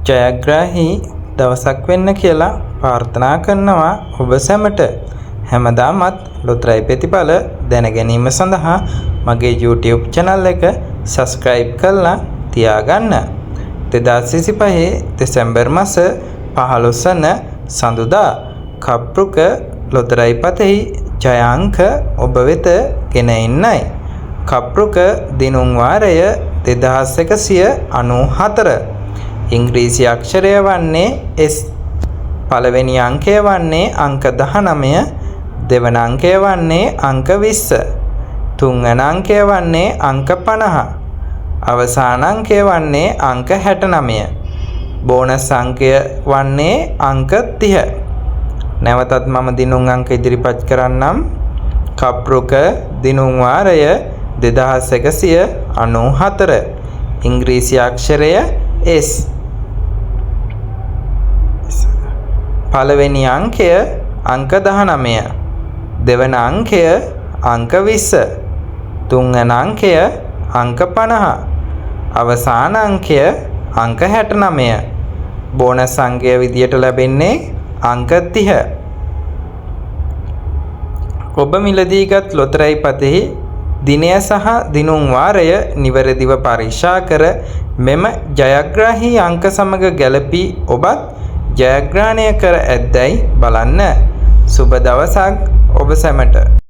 ජයග්‍රාහී දවසක් වෙන්න කියලා ප්‍රාර්ථනා කරනවා ඔබ සැමට. හැමදාමත් ලොතරැයි ප්‍රතිඵල දැන ගැනීම සඳහා මගේ YouTube channel එක subscribe කරලා තියාගන්න. 2025 දෙසැම්බර් මස 15 වන සඳුදා කප්රුක ලොතරැයි පතෙහි ජය අංක ඔබ වෙත ගෙන එන්නයි. කප්රුක දිනුම් වාරය 2194. ඉංග්‍රීසි අක්ෂරය වන්නේ S. පළවෙනි අංකය වන්නේ අංක 19, දෙවන අංකය වන්නේ අංක 20, තුන්වන අංකය වන්නේ අංක 50, අවසාන අංකය වන්නේ අංක 69. බෝනස් අංකය වන්නේ අංක 30. නැවතත් මම දිනුම් අංක ඉදිරිපත් කරන්නම්. කප්රුක දිනුම් වාරය 2194. ඉංග්‍රීසි අක්ෂරය S. පළවෙනි අංකය අංක 19, දෙවන අංකය අංක 20, තුන්වන අංකය අංක 50, අවසාන අංකය අංක 69. බෝනස් අංකය විදියට ලැබෙන්නේ අංක 30. ඔබ මිලදීගත් ලොතරැයි පතෙහි දිනය සහ දිනුම් වාරය නිවැරදිව පරීක්ෂා කර මෙම ජයග්‍රාහී අංක සමග ගැළපී ඔබත් ජයග්‍රහණය කර ඇත්දැයි බලන්න. සුබ දවසක් ඔබ සැමට.